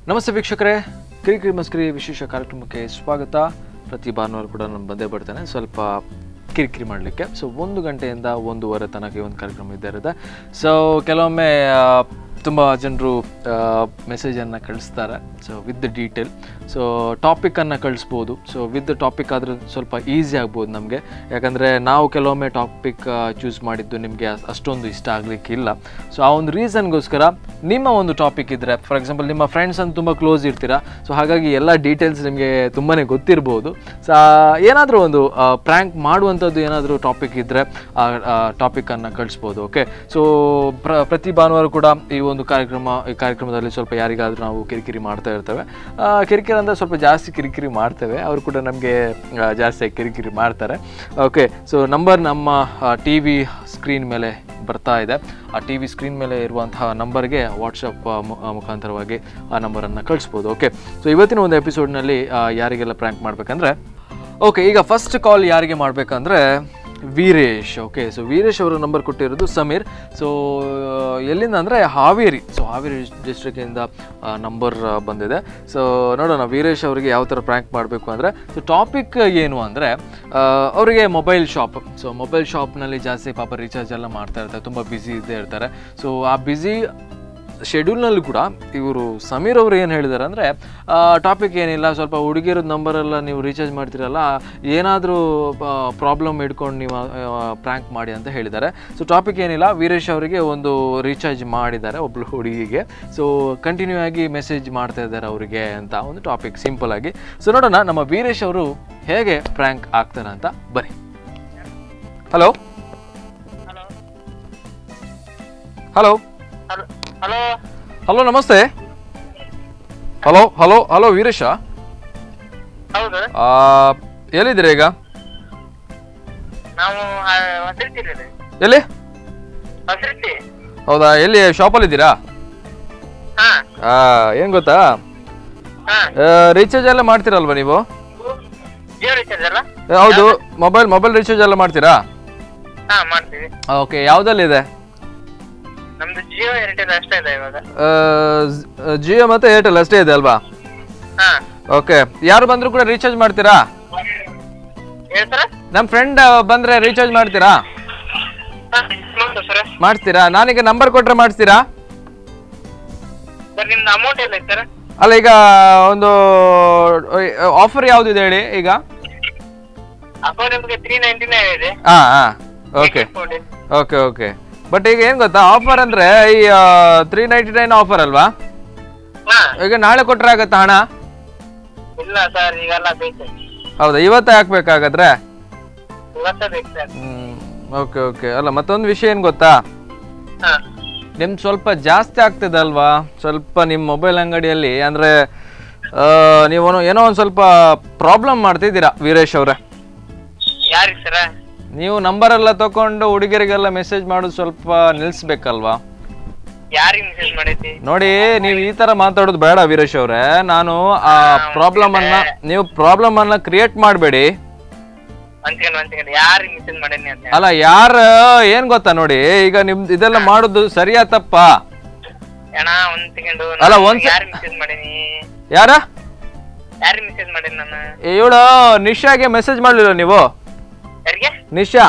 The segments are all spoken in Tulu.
ನಮಸ್ತೆ ವೀಕ್ಷಕರೇ, ಕಿರಿಕಿರಿ ಮಸ್ಕರಿ ವಿಶೇಷ ಕಾರ್ಯಕ್ರಮಕ್ಕೆ ಸ್ವಾಗತ. ಪ್ರತಿ ಭಾನುವಾರ ಕೂಡ ನಾನು ಬಂದೇ ಬರ್ತೇನೆ ಸ್ವಲ್ಪ ಕಿರಿಕಿರಿ ಮಾಡಲಿಕ್ಕೆ. ಸೊ 1 ಗಂಟೆಯಿಂದ 1:30 ತನಕ ಈ ಒಂದು ಕಾರ್ಯಕ್ರಮ ಇದ್ದೇ ಇರುತ್ತೆ. ಸೊ ಕೆಲವೊಮ್ಮೆ ತುಂಬ ಜನರು ಮೆಸೇಜನ್ನು ಕಳಿಸ್ತಾರೆ, so with detail, so ಟಾಪಿಕನ್ನು ಕಳಿಸ್ಬೋದು. So with topic ಆದರೆ ಸ್ವಲ್ಪ ಈಸಿ ಆಗ್ಬೋದು ನಮಗೆ, ಯಾಕಂದರೆ ನಾವು ಕೆಲವೊಮ್ಮೆ ಟಾಪಿಕ್ ಚೂಸ್ ಮಾಡಿದ್ದು ನಿಮಗೆ ಅಷ್ಟೊಂದು ಇಷ್ಟ ಆಗಲಿಕ್ಕಿಲ್ಲ. ಸೊ ಆ ಒಂದು ರೀಸನ್ಗೋಸ್ಕರ ನಿಮ್ಮ ಒಂದು ಟಾಪಿಕ್ ಇದ್ದರೆ, ಫಾರ್ ಎಕ್ಸಾಂಪಲ್ ನಿಮ್ಮ ಫ್ರೆಂಡ್ಸ್ ಅಂತ ತುಂಬ ಕ್ಲೋಸ್ ಇರ್ತೀರಾ, ಸೊ ಹಾಗಾಗಿ ಎಲ್ಲ ಡೀಟೇಲ್ಸ್ ನಿಮಗೆ ತುಂಬಾ ಗೊತ್ತಿರ್ಬೋದು. ಸೊ ಏನಾದರೂ ಒಂದು ಪ್ರ್ಯಾಂಕ್ ಮಾಡುವಂಥದ್ದು ಏನಾದರೂ ಟಾಪಿಕ್ ಇದ್ದರೆ ಆ ಟಾಪಿಕನ್ನು ಕಳಿಸ್ಬೋದು. ಓಕೆ, ಸೊ ಪ್ರತಿ ಭಾನುವಾರ ಕೂಡ ಈ ಒಂದು ಕಾರ್ಯಕ್ರಮ, ಈ ಕಾರ್ಯಕ್ರಮದಲ್ಲಿ ಸ್ವಲ್ಪ ಯಾರಿಗಾದರೂ ನಾವು ಕಿರಿಕಿರಿ ಮಾಡ್ತಾ ಇರ್ತೇವೆ. ಕಿರಿಕಿರಿ ಅಂದರೆ ಸ್ವಲ್ಪ ಜಾಸ್ತಿ ಕಿರಿಕಿರಿ ಮಾಡ್ತೇವೆ, ಅವರು ಕೂಡ ನಮಗೆ ಜಾಸ್ತಿ ಕಿರಿಕಿರಿ ಮಾಡ್ತಾರೆ. Okay, so number ನಮ್ಮ T V screen ಮೇಲೆ ಬರ್ತಾ ಇದೆ. ಆ T V screen ಮೇಲೆ ಇರುವಂತಹ ನಂಬರ್ಗೆ ವಾಟ್ಸಪ್ ಮುಖಾಂತರವಾಗಿ ಆ ನಂಬರನ್ನು ಕಳಿಸ್ಬೋದು. ಓಕೆ, ಸೊ ಇವತ್ತಿನ ಒಂದು ಎಪಿಸೋಡ್ನಲ್ಲಿ ಯಾರಿಗೆಲ್ಲ ಪ್ರ್ಯಾಂಕ್ ಮಾಡಬೇಕಂದ್ರೆ, ಓಕೆ, ಈಗ ಫಸ್ಟ್ ಕಾಲ್ ಯಾರಿಗೆ ಮಾಡಬೇಕಂದ್ರೆ ವೀರೇಶ್. ಓಕೆ, ಸೊ ವೀರೇಶ್ ಅವರ ನಂಬರ್ ಕೊಟ್ಟಿರೋದು ಸಮೀರ್. ಸೊ ಎಲ್ಲಿಂದ ಅಂದರೆ ಹಾವೇರಿ. ಸೊ ಹಾವೇರಿ ಡಿಸ್ಟ್ರಿಕ್ಕಿಂದ ನಂಬರ್ ಬಂದಿದೆ. ಸೊ ನೋಡೋಣ ವೀರೇಶ್ ಅವರಿಗೆ ಯಾವ ಥರ ಪ್ರ್ಯಾಂಕ್ ಮಾಡಬೇಕು ಅಂದರೆ, ಸೊ ಟಾಪಿಕ್ ಏನು ಅಂದರೆ ಅವರಿಗೆ mobile shop. So mobile ಶಾಪ್ನಲ್ಲಿ ಜಾಸ್ತಿ ಪಾಪ ರೀಚಾರ್ಜ್ ಎಲ್ಲ ಮಾಡ್ತಾ ಇರ್ತಾರೆ, ತುಂಬ ಬ್ಯುಸಿ ಇದ್ದೇ ಇರ್ತಾರೆ. ಸೊ ಆ ಬ್ಯುಸಿ ಶೆಡ್ಯೂಲ್ನಲ್ಲಿ ಕೂಡ ಇವರು ಸಮೀರ್ ಅವರು ಏನು ಹೇಳಿದ್ದಾರೆ ಅಂದರೆ, ಟಾಪಿಕ್ ಏನಿಲ್ಲ, ಸ್ವಲ್ಪ ಹುಡುಗಿರೋದು ನಂಬರೆಲ್ಲ ನೀವು ರೀಚಾರ್ಜ್ ಮಾಡ್ತೀರಲ್ಲ, ಏನಾದರೂ ಪ್ರಾಬ್ಲಮ್ ಇಟ್ಕೊಂಡು ನೀವು ಪ್ರ್ಯಾಂಕ್ ಮಾಡಿ ಅಂತ ಹೇಳಿದ್ದಾರೆ. ಸೊ ಟಾಪಿಕ್ ಏನಿಲ್ಲ, ವೀರೇಶ್ ಅವರಿಗೆ ಒಂದು ರೀಚಾರ್ಜ್ ಮಾಡಿದ್ದಾರೆ ಒಬ್ಬಳು ಹುಡುಗಿಗೆ. ಸೊ ಕಂಟಿನ್ಯೂ ಆಗಿ ಮೆಸೇಜ್ ಮಾಡ್ತಾ ಇದ್ದಾರೆ ಅವರಿಗೆ ಅಂತ ಒಂದು ಟಾಪಿಕ್ ಸಿಂಪಲ್ ಆಗಿ. ಸೊ ನೋಡೋಣ ನಮ್ಮ ವೀರೇಶ್ ಅವರು ಹೇಗೆ ಪ್ರ್ಯಾಂಕ್ ಆಗ್ತಾರೆ ಅಂತ. ಬನ್ನಿ. Hello hello hello hello, namaste. Hello hello hello, Veeresha? ಹೌದು. ಎಲ್ಲಿದ್ದೀರಾ ಈಗ? ನಾವು ಎಲ್ಲಿ? ಹಸಿರುತ್ತಿ. ಹೌದಾ, ಎಲ್ಲಿ ಶಾಪಲ್ಲಿ ಇದ್ದೀರಾ? ಏನ್ ಗೊತ್ತಾ, ರೀಚಾರ್ಜ್ ಎಲ್ಲ ಮಾಡ್ತೀರಲ್ವಾ ನೀವು? ಹೌದು, mobile mobile recharge ಎಲ್ಲ ಮಾಡ್ತೀರಾ? ಓಕೆ, ಯಾವ್ದಲ್ಲಿದೆ? ನಮ್ದು ಜಿಯೋ ಏರ್ಟೆಲ್ ಅಷ್ಟೇ ಇದೆ ಇವಾಗ. ಜಿಯೋ ಮತ್ತೆ ಏರ್ಟೆಲ್ ಅಷ್ಟೇ ಇದೆ ಅಲ್ವಾ? ಓಕೆ, ಯಾರು ಬಂದ್ರು ಕೂಡ ರೀಚಾರ್ಜ್ ಮಾಡ್ತೀರಾ? ನಮ್ ಫ್ರೆಂಡ್ ಬಂದ್ರೆ ರೀಚಾರ್ಜ್ ಮಾಡ್ತೀರಾ? ಮಾಡ್ತೀರಾ? ನಾನೀಗ ನಂಬರ್ ಕೊಟ್ರೆ ಮಾಡ್ತೀರಾ? ಅಲ್ಲ, ಈಗ ಒಂದು ಆಫರ್ ಯಾವ್ದಿದೆ ಹೇಳಿ ಈಗ? ಹಾ ಹಾ, okay okay okay. But ಈಗ ಏನ್ ಗೊತ್ತಾ, ಆಫರ್ ಅಂದ್ರೆ ಈ 399 ಆಫರ್ ಅಲ್ವಾ? ಈಗ ನಾಳೆ ಕೊಟ್ರೆ ಆಗತ್ತಾ ಹಣ? ಇಲ್ಲ ಸರ್, ಈಗೆಲ್ಲ ಬೇಕು. ಹೌದಾ, ಇವತ್ತೇ ಹಾಕ್ಬೇಕಾಗಾದ್ರೆ? Okay okay. ಅಲ್ಲ, ಮತ್ತೊಂದು ವಿಷಯ ಏನ್ ಗೊತ್ತಾ, ನಿಮ್ದು ಸ್ವಲ್ಪ ಜಾಸ್ತಿ ಆಗ್ತದೆ ಅಲ್ವಾ, ಸ್ವಲ್ಪ ನಿಮ್ಮ ಮೊಬೈಲ್ ಅಂಗಡಿಯಲ್ಲಿ ಅಂದ್ರೆ ನೀವು ಏನೋ ಒಂದ್ ಸ್ವಲ್ಪ ಪ್ರಾಬ್ಲಮ್ ಮಾಡ್ತಿದ್ದೀರಾ ವೀರೇಶ್ ಅವ್ರೆ. ನೀವು ನಂಬರ್ ಎಲ್ಲ ತಕೊಂಡು ಹುಡುಗಿಯರಿಗೆಲ್ಲ ಮೆಸೇಜ್ ಮಾಡೋದು ಸ್ವಲ್ಪ ನಿಲ್ಸ್ಬೇಕಲ್ವಾ? ನೋಡಿ, ನೀವು ಈ ತರ ಮಾತಾಡೋದು ಬೇಡ ವೀರೇಶ್ ಅವ್ರೆ. ನಾನು ಆ ಪ್ರಾಬ್ಲಮ್ ಅನ್ನ, ನೀವು ಪ್ರಾಬ್ಲಮ್ ಅನ್ನ ಕ್ರಿಯೇಟ್ ಮಾಡಬೇಡಿ. ಅಲ್ಲ, ಯಾರ ಏನ್ ಗೊತ್ತಾ ನೋಡಿ, ಈಗ ನಿಮ್ದು ಇದೆಲ್ಲ ಮಾಡೋದು ಸರಿಯಾ ತಪ್ಪಾ? ಅಲ್ಲ, ಒಂದ್ ಯಾರ ಇವಳು ನಿಶಾಗೆ ಮೆಸೇಜ್ ಮಾಡ್ಲಿಲ್ಲ ನೀವು? ನಿಶಾ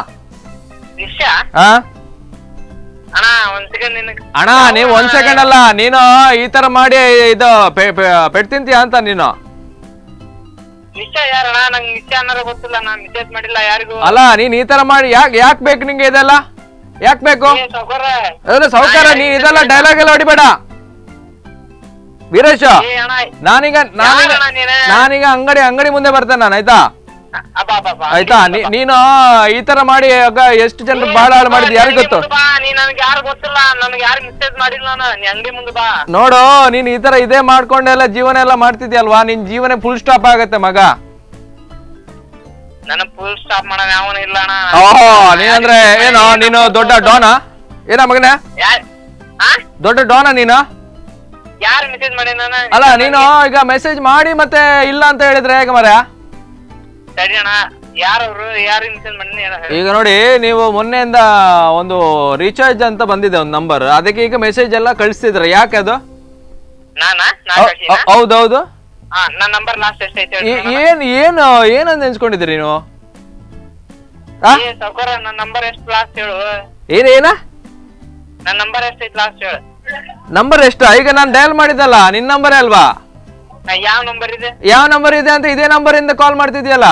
ಅಣ್ಣ, ನೀವು ಒಂದ್ ಸೆಕೆಂಡ್ ಅಲ್ಲ, ನೀನು ಈ ತರ ಮಾಡಿ ಇದು ಪೆಟ್ ತಿಂತೀಯ ಅಂತ ನೀನು? ಅಲ್ಲ, ನೀನ್ ಈ ತರ ಮಾಡಿ ಯಾಕೆ ಯಾಕ್ ಬೇಕು ನಿಂಗೆ ಇದೆಲ್ಲ? ಯಾಕ್ ಬೇಕು ಸಾಹುಕಾರ? ನೀನ್ ಇದೆಲ್ಲ ಡೈಲಾಗ್ ಎಲ್ಲ ಹೊಡಿಬೇಡ ವೀರೇಶ. ನಾನೀಗ ನಾನೀಗ ಅಂಗಡಿ ಅಂಗಡಿ ಮುಂದೆ ಬರ್ತೇನೆ ನಾನು, ಆಯ್ತಾ? ಆಯ್ತಾ, ನೀನು ಈ ತರ ಮಾಡಿ ಎಷ್ಟು ಜನರು ಬಹಳ ಹಾಳು ಮಾಡಿದ್ ಯಾರಿಗ್ ಗೊತ್ತು? ನೋಡು, ನೀನ್ ಈ ತರ ಇದೇ ಮಾಡ್ಕೊಂಡೆಲ್ಲ ಜೀವನ ಎಲ್ಲ ಮಾಡ್ತಿದ್ಯಲ್ವಾ, ನಿನ್ ಜೀವನ ಫುಲ್ ಸ್ಟಾಪ್ ಆಗತ್ತೆ ಮಗ. ಓಹೋ, ನೀನಂದ್ರೆ ಏನೋ ನೀನು ದೊಡ್ಡ ಡೋನಾ ಏನ ಮಗನೇ? ದೊಡ್ಡ ಡೋನಾ ನೀನು? ಅಲ್ಲ, ನೀನು ಈಗ ಮೆಸೇಜ್ ಮಾಡಿ ಮತ್ತೆ ಇಲ್ಲ ಅಂತ ಹೇಳಿದ್ರೆ ಹೇಗೆ ಮರ? ಈಗ ನೋಡಿ, ನೀವು ಮೊನ್ನೆಯಿಂದ ಒಂದು ರೀಚಾರ್ಜ್ ಅಂತ ಬಂದಿದೆ ಒಂದು ನಂಬರ್, ಅದಕ್ಕೆ ಈಗ ಮೆಸೇಜ್ ಎಲ್ಲ ಕಳಿಸ್ತಿದ್ರ, ಯಾಕೆ ಅದು? ನಾನಾ? ಹೌದೌದು. ನನ್ನ ನಂಬರ್ ಲಾಸ್ಟ್ ಎಷ್ಟೈತೆ? ಏನ್ ಏನು ಏನಂತ ಎನ್ಸ್ಕೊಂಡಿದ್ದೀರಿ ನೀವು? ಸಾವ್ಕಾರ, ನನ್ನ ನಂಬರ್ ಎಷ್ಟು ಲಾಸ್ಟ್ ಹೇಳು. ಏನೇನ ನನ್ನ ನಂಬರ್ ಎಷ್ಟೈತೆ ಲಾಸ್ಟ್ ಹೇಳು. ನಂಬರ್ ಎಷ್ಟು? ಈಗ ನಾನು ಡಯಲ್ ಮಾಡಿದ್ದಲ್ಲ ನಿನ್ ನಂಬರೇ ಅಲ್ವಾ? ಯಾವ ನಂಬರ್ ಇದೆ? ಯಾವ ನಂಬರ್ ಇದೆ ಅಂತ ಇದೇ ನಂಬರ್ ಇಂದ ಕಾಲ್ ಮಾಡ್ತಿದ್ಯಲ್ಲ.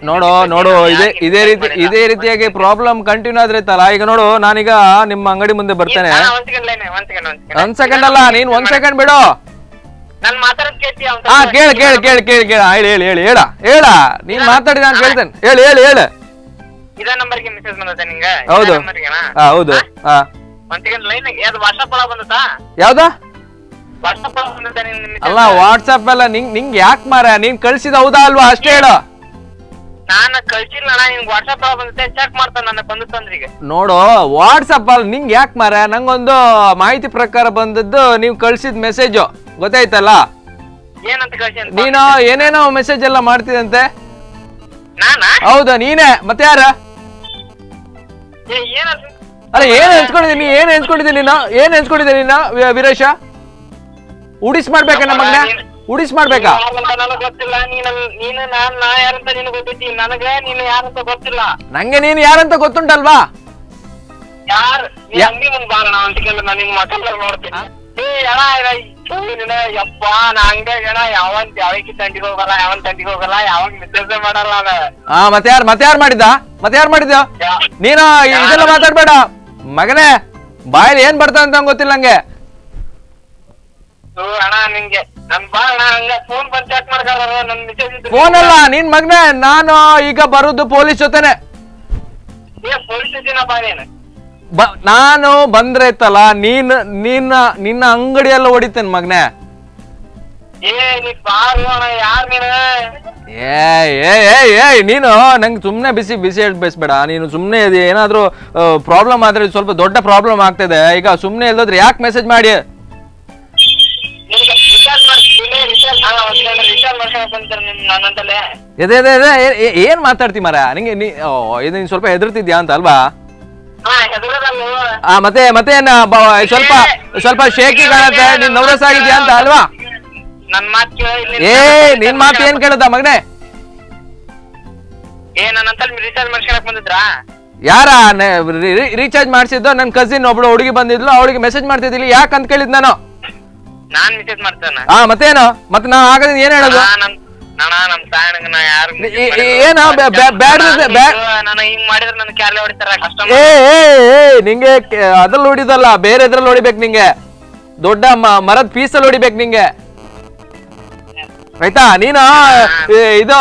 ನೋಡು ನೋಡು, ಇದೇ ರೀತಿ ಇದೇ ರೀತಿಯಾಗಿ ಪ್ರಾಬ್ಲಮ್ ಕಂಟಿನ್ಯೂ ಆದ್ರೆ ಇತ್ತಲ್ಲ. ಈಗ ನೋಡು, ನಾನೀಗ ನಿಮ್ಮ ಅಂಗಡಿ ಮುಂದೆ ಬರ್ತೇನೆ. ಒಂದ್ ಸೆಕೆಂಡ್ ಅಲ್ಲ, ನೀನ್ ಒಂದ್ ಸೆಕೆಂಡ್ ಬಿಡು. ಹಾ ಕೇಳ ಕೇಳ ಕೇಳ ಕೇಳ ಕೇಳ ಹೇಳಿ ಹೇಳಿ ಹೇಳಿ ಹೇಳ ಹೇಳ ನೀನ್ ಮಾತಾಡಿ ನಾನು ಕೇಳ್ತೇನೆ. ಹೇಳಿ ಹೇಳಿ ಹೇಳ. ಹೌದು ಹೌದು. ಯಾವ್ದಾ? ಅಲ್ಲ ವಾಟ್ಸ್ಆಪ್ ಎಲ್ಲ ನಿಂಗ್ ನಿಂಗ್ ಯಾಕೆ ಮಾರ? ನೀನ್ ಕಳ್ಸಿದ ಹೌದಾ ಅಲ್ವಾ ಅಷ್ಟೇ ಹೇಳು. ನೋಡು, ವಾಟ್ಸ್ಆಪ್ ಅಲ್ಲಿ ನಿಂಗ್ ಯಾಕೆ ಮಾರ? ನಂಗೊಂದು ಮಾಹಿತಿ ಪ್ರಕಾರ ಬಂದದ್ದು ನೀವು ಕಳ್ಸಿದ ಮೆಸೇಜ್ ಗೊತ್ತಾಯ್ತಲ್ಲ. ನೀನು ಏನೇನೋ ಮೆಸೇಜ್ ಎಲ್ಲ ಮಾಡ್ತಿದಂತೆ. ಹೌದಾ? ನೀನೇ ಮತ್ತೆ ಯಾರ? ಅಲ್ಲ ಏನ್ ಹೆಂಚ್ಕೊಂಡಿದ್ದೀನಿ, ಏನ್ ಹೆಂಚ್ಕೊಂಡಿದ್ದೀನಿ ನೀನು? ಏನ್ ಹೆಂಚ್ಕೊಂಡಿದ್ದೀನಿ ನೀನು ವೀರೇಶ? ಉಡಿಸ್ ಮಾಡ್ಬೇಕಾ ನಮ್ಮನ್ನ? ಉಡಿಸ್ ಮಾಡ್ಬೇಕಾ? ನಂಗೆ ನೀನು ಯಾರಂತ ಗೊತ್ತುಂಟಲ್ವಾ? ಮತ್ತೆ ಯಾರು ಮತ್ತೆ ಯಾರು ಮಾಡಿದ್ದ? ಮತ್ತೆ ಯಾರು ಮಾಡಿದ್ದ? ನೀನು ಇದೆಲ್ಲ ಮಾತಾಡ್ಬೇಡ ಮಗನೇ, ಬಾಯಲ್ಲಿ ಏನ್ ಬರ್ತಾ ಅಂತ ಗೊತ್ತಿಲ್ಲ ನಂಗೆ. ಫೋನ್ ಅಲ್ಲ ನಿನ್ ಮಗನೇ, ನಾನು ಈಗ ಬರುದು ಪೊಲೀಸ್ ಜೊತೆನೆ. ನಾನು ಬಂದ್ರೆ ಇತ್ತಲ್ಲ ನೀನ್ ನಿನ್ನ ನಿನ್ನ ಅಂಗಡಿಯೆಲ್ಲ ಹೊಡಿತೇನೆ ಮಗನೇ. ಏ ಏ ನೀನು ನಂಗೆ ಸುಮ್ನೆ ಬಿಸಿ ಬಿಸಿ ಹೇಳಿ ಬೇಯಿಸ್ಬೇಡ. ನೀನು ಸುಮ್ನೆ ಏನಾದ್ರೂ ಪ್ರಾಬ್ಲಮ್ ಆದ್ರೆ ಸ್ವಲ್ಪ ದೊಡ್ಡ ಪ್ರಾಬ್ಲಮ್ ಆಗ್ತದೆ. ಈಗ ಸುಮ್ನೆ ಇಲ್ಲದ್ರೆ ಯಾಕೆ ಮೆಸೇಜ್ ಮಾಡಿ? ಏನ್ ಮಾತಾಡ್ತಿ ಮಾರ? ನಿಂಗೆ ನೀನ್ ಸ್ವಲ್ಪ ಹೆದರ್ತಿದ್ಯಾ ಅಂತ ಅಲ್ವಾ? ಮತ್ತೆ ಮತ್ತೆ ಸ್ವಲ್ಪ ಸ್ವಲ್ಪ ಶೇಕಿ ಕಾಣತ್ತೆ, ನೀನ್ ನವರಸ್ ಆಗಿದ್ಯಾ ಅಂತ ಅಲ್ವಾ? ಏ ನಿನ್ ಮಾತು ಏನ್ ಕೇಳದ ಮಗನೇ? ಯಾರ ರೀಚಾರ್ಜ್ ಮಾಡ್ಸಿದ್ದು? ನನ್ ಕಸಿನ್ ಒಬ್ಳು ಹುಡುಗಿ ಬಂದಿದ್ಲು, ಅವಳಿಗೆ ಮೆಸೇಜ್ ಮಾಡ್ತಿದ್ದಿಲ್ಲ ಯಾಕಂತ ಕೇಳಿದ್ ನಾನು. ಮತ್ತೇನು ಮತ್ತೆ ನಾ ಆಗದ ಏನ್ ಹೇಳೋದು? ನಿಂಗೆ ಅದ್ರಲ್ಲಿ ಹೊಡಿದಲ್ಲ, ಬೇರೆ ಇದ್ರಲ್ಲಿ ಹೊಡಿಬೇಕು ನಿಂಗೆ. ದೊಡ್ಡ ಮರದ ಪೀಸಲ್ಲಿ ಹೊಡಿಬೇಕು ನಿಂಗೆ, ಆಯ್ತಾ? ನೀನು ಇದು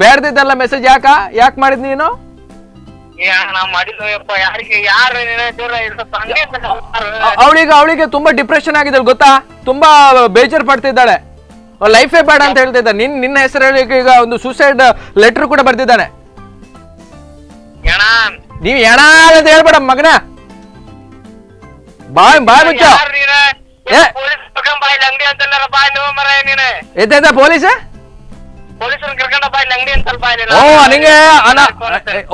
ಬೇಡ್ದಿದ್ದಲ್ಲ ಮೆಸೇಜ್ ಯಾಕ ಯಾಕೆ ಮಾಡಿದ್ ನೀನು? ಅವಳಿಗೆ ಅವಳಿಗೆ ತುಂಬಾ ಡಿಪ್ರೆಷನ್ ಆಗಿದೆ ಗೊತ್ತಾ, ತುಂಬಾ ಬೇಜಾರ್ ಪಡ್ತಿದ್ದಾಳೆ, ಲೈಫೇ ಬೇಡ ಅಂತ ಹೇಳ್ತಿದ್ದಾನೆ. ನಿನ್ ನಿನ್ನ ಹೆಸರು ಹೇಳಿ ಈಗ ಒಂದು ಸೂಸೈಡ್ ಲೆಟರ್ ಕೂಡ ಬರ್ತಿದ್ದಾನೆ. ನೀವ್ ಎಣ ಅಂತ ಹೇಳ್ಬೇಡ ಮಗನ, ಬಾಯ್ ಬಾಯ್ ಮುಚ್ಚ. ಪೊಲೀಸ್ ಓ ನಿಂಗೆ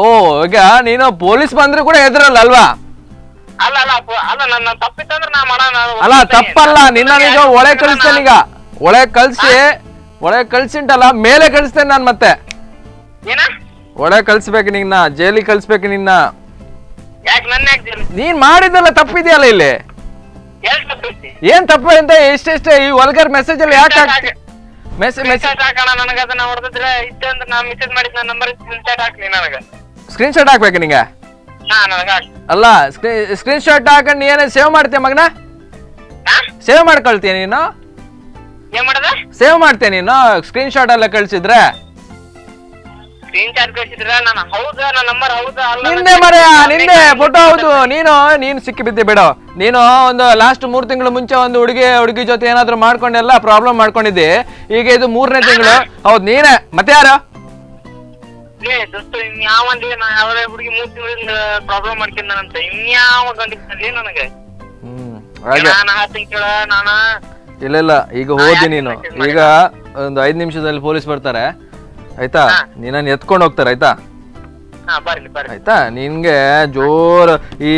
ಓ ಈಗ ನೀನು ಪೊಲೀಸ್ ಬಂದ್ರೆ ಕೂಡ ಹೆದರಲ್ಲ ಅಲ್ವಾ? ಅಲ್ಲ ತಪ್ಪಲ್ಲ, ನಿನ್ನ ಈಗ ಒಳೆ ಕಳಿಸ್ತೇನೆ, ಈಗ ಒಳೆ ಕಳ್ಸಿ ಒಳೆ ಕಳ್ಸಿಂಟಲ್ಲ ಮೇಲೆ ಕಳಿಸ್ತೇನೆ ನಾನ್. ಮತ್ತೆ ಒಳೆ ಕಳ್ಸ್ಬೇಕು ನಿನ್ನ, ಜೈಲಿಗೆ ಕಳ್ಸ್ಬೇಕು ನಿನ್ನ. ನೀನ್ ಮಾಡಿದ್ದಲ್ಲ ತಪ್ಪಿದ್ಯಲ್ಲ ಇಲ್ಲಿ, ಏನ್ ತಪ್ಪು ಅಂತ ಎಷ್ಟೆಷ್ಟೇ ಈ ವಲ್ಗರ್ ಮೆಸೇಜ್ ಅಲ್ಲಿ ಯಾಕೆ ಹಾಕ್ತಿ? ಸ್ಕ್ರೀನ್ ಶಾಟ್ ಹಾಕ್ಬೇಕು ನಿಂಗೆ? ಅಲ್ಲ ಸ್ಕ್ರೀನ್ ಶಾಟ್ ಹಾಕೊಂಡು ಏನೇ ಸೇವ್ ಮಾಡ್ತೀಯ ಮಗನ? ಸೇವ್ ಮಾಡ್ಕೊಳ್ತೀಯ ನೀನು? ಸೇವ್ ಮಾಡ್ತೀಯ ನೀನು ಸ್ಕ್ರೀನ್ ಶಾಟ್ ಎಲ್ಲ ಕಳ್ಸಿದ್ರೆ? ನಿಂದೆ ಮರೆಯ, ನಿಂದೆ ಫೋಟೋ. ಹೌದು, ನೀನು ನೀನು ಸಿಕ್ಕಿ ಬಿದ್ದೆ ಬಿಡು. ನೀನು ಒಂದು ಲಾಸ್ಟ್ 3 ತಿಂಗಳು ಮುಂಚೆ ಒಂದು ಹುಡುಗಿ ಹುಡುಗಿ ಜೊತೆ ಏನಾದ್ರು ಮಾಡ್ಕೊಂಡೆಲ್ಲ ಪ್ರಾಬ್ಲಮ್ ಮಾಡ್ಕೊಂಡಿದ್ದೆ. ಈಗ ಇದು 3ನೇ ತಿಂಗಳು. ಹೌದು ನೀನೇ, ಮತ್ತೆ ಯಾರು? ಇಲ್ಲ ಇಲ್ಲ, ಈಗ ಹೋದಿ ನೀನು. ಈಗ ಒಂದು 5 ನಿಮಿಷದಲ್ಲಿ ಪೊಲೀಸ್ ಬರ್ತಾರೆ ಆಯ್ತಾ, ನಿನ್ನನ್ನು ಎತ್ಕೊಂಡು ಹೋಗ್ತಾರೆ ಆಯ್ತಾ? ಆಯ್ತಾ? ನಿನ್ಗೆ ಜೋರ್ ಈ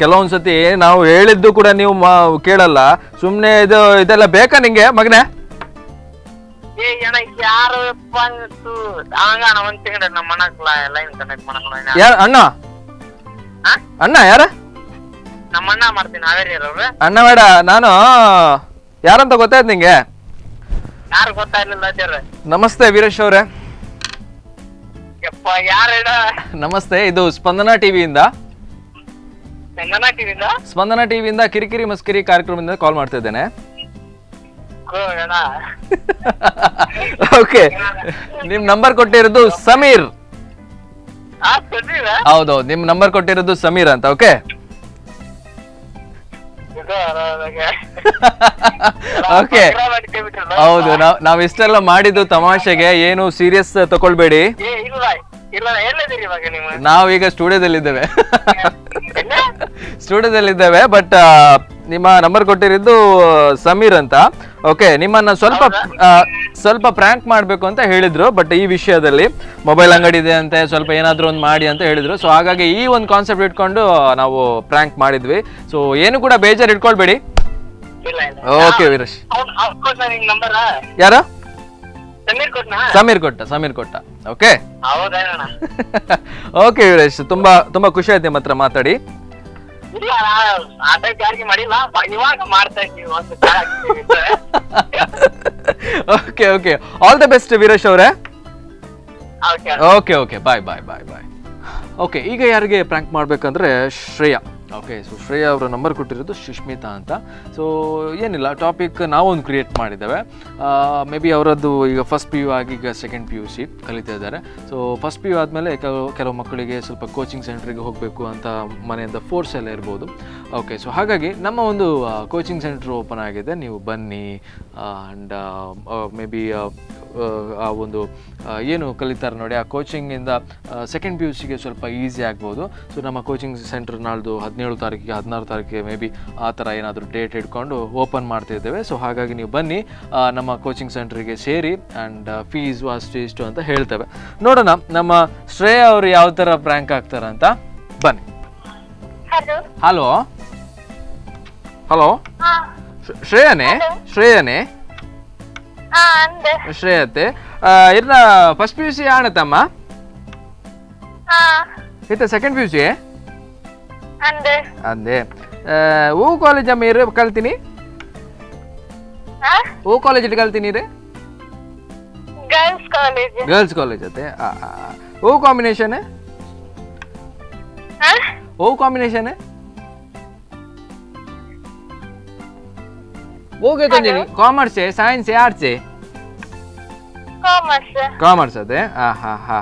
ಕೆಲವೊಂದ್ಸತಿ ನಾವು ಹೇಳಿದ್ದು ಕೂಡ ನೀವು ಕೇಳಲ್ಲ, ಸುಮ್ನೆ ಇದು ಇದೆಲ್ಲ ಬೇಕಾ ನಿಂಗೆ ಮಗನೇ? ಅಣ್ಣ ಅಣ್ಣ ಯಾರ? ಅಣ್ಣ ಬೇಡ, ನಾನು ಯಾರಂತ ಗೊತ್ತಾಯ್ತು ನಿಂಗೆ? ನಮಸ್ತೆ ವೀರೇಶ್ ಅವರೇ. ನಮಸ್ತೆ, ಇದು ಸ್ಪಂದನಾ ಟಿವಿಯಿಂದ. ಸ್ಪಂದನಾ ಟಿವಿಯಿಂದ ಕಿರಿಕಿರಿ ಮಸ್ಕಿರಿ ಕಾರ್ಯಕ್ರಮದಿಂದ ಕಾಲ್ ಮಾಡ್ತಾ ಇದ್ದೇನೆ. ಓಕೆ, ನಿಮ್ ನಂಬರ್ ಕೊಟ್ಟಿರೋದು ಸಮೀರ್. ಹೌದೌದು, ನಿಮ್ ನಂಬರ್ ಕೊಟ್ಟಿರೋದು ಸಮೀರ್ ಅಂತ. ಓಕೆ ಓಕೆ, ಹೌದು, ನಾವ್ ಇಷ್ಟೆಲ್ಲ ಮಾಡಿದ್ದು ತಮಾಷೆಗೆ, ಏನು ಸೀರಿಯಸ್ ತಕೊಳ್ಬೇಡಿ. ನಾವೀಗ ಸ್ಟುಡಿಯೋದಲ್ಲಿದ್ದೇವೆ, ಸ್ಟುಡಿಯೋದಲ್ಲಿದ್ದೇವೆ. ಬಟ್ ನಿಮ್ಮ ನಂಬರ್ ಕೊಟ್ಟಿರೋದು ಸಮೀರ್ ಅಂತ. ಓಕೆ, ನಿಮ್ಮನ್ನ ಸ್ವಲ್ಪ ಸ್ವಲ್ಪ ಪ್ರ್ಯಾಂಕ್ ಮಾಡಬೇಕು ಅಂತ ಹೇಳಿದ್ರು. ಬಟ್ ಈ ವಿಷಯದಲ್ಲಿ ಮೊಬೈಲ್ ಅಂಗಡಿ ಇದೆ ಅಂತೆ, ಸ್ವಲ್ಪ ಏನಾದರೂ ಒಂದು ಮಾಡಿ ಅಂತ ಹೇಳಿದ್ರು. ಸೊ ಹಾಗಾಗಿ ಈ ಒಂದು ಕಾನ್ಸೆಪ್ಟ್ ಇಟ್ಕೊಂಡು ನಾವು ಪ್ರ್ಯಾಂಕ್ ಮಾಡಿದ್ವಿ. ಸೊ ಏನು ಕೂಡ ಬೇಜಾರು ಇಟ್ಕೊಳ್ಬೇಡಿ. ಓಕೆ ವೀರೇಶ್. ಯಾರು? ಸಮೀರ್ ಕೊಟ್ಟ, ಸಮೀರ್ ಕೊಟ್ಟ. ಓಕೆ ಓಕೆ ವೀರೇಶ್, ತುಂಬಾ ತುಂಬಾ ಖುಷಿ ಆಯ್ತು ನಿಮ್ಮ ಹತ್ರ ಮಾತಾಡಿ. Okay okay, all the best Veeresh ಅವರೇ. Okay okay, bye bye bye bye. Okay, ಈಗ ಯಾರಿಗೆ ಪ್ರ್ಯಾಂಕ್ ಮಾಡ್ಬೇಕಂದ್ರೆ ಶ್ರೇಯಾ. ಓಕೆ, ಸೊ ಶ್ರೇಯಾ ಅವರ ನಂಬರ್ ಕೊಟ್ಟಿರೋದು ಸುಷ್ಮಿತಾ ಅಂತ. ಸೊ ಏನಿಲ್ಲ, ಟಾಪಿಕ್ ನಾವೊಂದು ಕ್ರಿಯೇಟ್ ಮಾಡಿದ್ದೇವೆ. ಮೇ ಬಿ ಅವರದ್ದು ಈಗ first P U ಆಗಿ ಈಗ second P U C ಕಲಿತಾ ಇದ್ದಾರೆ. So first P U ಆದಮೇಲೆ ಕೆಲವು ಮಕ್ಕಳಿಗೆ ಸ್ವಲ್ಪ ಕೋಚಿಂಗ್ ಸೆಂಟ್ರಿಗೆ ಹೋಗಬೇಕು ಅಂತ ಮನೆಯಿಂದ ಫೋರ್ಸ್ ಎಲ್ಲ ಇರ್ಬೋದು. ಓಕೆ, ಸೊ ಹಾಗಾಗಿ ನಮ್ಮ ಒಂದು coaching centre open ಆಗಿದೆ, ನೀವು ಬನ್ನಿ. And may be ಆ ಒಂದು ಏನು ಕಲಿತಾರೆ ನೋಡಿ, ಆ ಕೋಚಿಂಗಿಂದ second P U ಸಿಗೆ ಸ್ವಲ್ಪ ಈಸಿ ಆಗ್ಬೋದು. ಸೊ ನಮ್ಮ ಕೋಚಿಂಗ್ ಸೆಂಟರ್ ನಾಳ್ದು 17 ತಾರೀಕಿಗೆ 16 ತಾರೀಕಿಗೆ ಮೇ ಬಿ ಆ ಥರ ಏನಾದರೂ ಡೇಟ್ ಇಟ್ಕೊಂಡು ಓಪನ್ ಮಾಡ್ತಿದ್ದೇವೆ. ಸೊ ಹಾಗಾಗಿ ನೀವು ಬನ್ನಿ, ನಮ್ಮ ಕೋಚಿಂಗ್ ಸೆಂಟ್ರಿಗೆ ಸೇರಿ. ಆ್ಯಂಡ್ ಫೀಸು ಅಷ್ಟು ಇಷ್ಟು ಅಂತ ಹೇಳ್ತೇವೆ. ನೋಡೋಣ ನಮ್ಮ ಶ್ರೇಯಾ ಅವರು ಯಾವ ಥರ ಪ್ರ್ಯಾಂಕ್ ಆಗ್ತಾರೆ ಅಂತ. ಬನ್ನಿ. Hello hello, ಶ್ರೇಯನೇ? ಶ್ರೇಯನೇ? ಶ್ರೇಯತೆ ಇರ್ನ first P U C ಆಣತಮ್ಮ? ಇತ್ತ second P U C ಅಂದೆ. ಓ ಕಾಲೇಜ್ ಅಮ್ಮ ಇರು ಕಲ್ತೀನಿ? ಓ ಕಾಲೇಜ್ ಕಲ್ತೀನಿ ರೀ? ಗರ್ಲ್ಸ್ ಕಾಲೇಜ್ ಅತ್ತೆ. ಓ ಕಾಂಬಿನೇಷನ್? ಓ ಕಾಂಬಿನೇಷನ್ ಓಕೆ ತಂದಿನಿ. Commerce, science, arts? Commerce ಅದೇ. ಹಾ ಹಾ ಹಾ,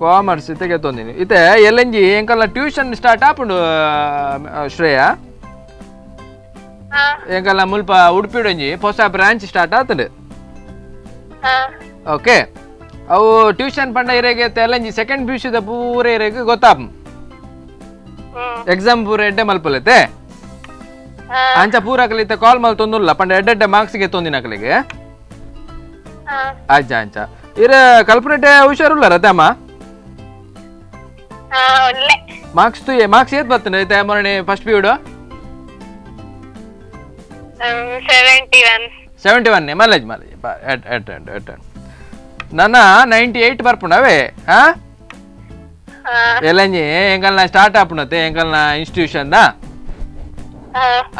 ಕಾಮರ್ಸ್ ಇತ್ತೆ ತೊಂದಿನಿ. ಇತ್ತೆ ಎಲ್ಲಂಜಿ ಎಂಕಲ್ನ ಟ್ಯೂಷನ್ ಸ್ಟಾರ್ಟ್ ಆಪುಂಡು ಶ್ರೇಯಾ. ಎಂಕಲ್ನ ಮುಲ್ಪ ಉಡುಪಿಡೊಂಜಿ ಹೊಸ ಬ್ರಾಂಚ್ ಸ್ಟಾರ್ಟ್ ಆತುಂಡು. ಓಕೆ, ಅವು ಟ್ಯೂಷನ್ ಪಂಡ ಇರೆಗೆ ಎಲ್ಲಂಜಿ second P U ಸಿದ ಪೂರ ಇರೆಗೆ ಗೊತ್ತಾಪ್. ಎಕ್ಸಾಮ್ ಪೂರ ಎಡ್ಡೆ ಮಲ್ಪಲತ್ತೆ ಅಂಚ ಪೂರ ಕಲಿತ ಕಾಲ್ ಮಲ್ತೊಂದುಲ್ಲ ಪಂಡ ಎಡ್ಡೆಡ್ಡೆ ಮಾರ್ಕ್ಸ್ಗೆ ತೊಂದಿನ ಕಲಿಗೆ. ಅಜ್ಜ ಅಂಚ ಇರ ಕಲ್ಪನೆಟೆ ಹುಷಾರುಲ್ಲ ರತಮ್ಮ? ಮಾರ್ಕ್ಸ್ ತು ಮಾರ್ಕ್ಸ್ ಏತ್ ಬರ್ತದೆ ಐತೆ ಮೊನ್ನೆ ಫಸ್ಟ್ ಪಿಯು 71 71 ಮಲೇಜ್ ಮಲೇಜ್ ಎಟ್ ಎಟ್ ಎಟ್ ಎಟ್ ನನ್ನ 98 ಬರ್ಪುಂಡವೇ. ಹಾ ಎಲ್ಲಂಜಿ ಎಂಕಲ್ನ ಸ್ಟಾರ್ಟ್ ಆಪುಣತೆ ಎಂಕಲ್ನ ಇನ್ಸ್ಟಿಟ್ಯೂಷನ್ the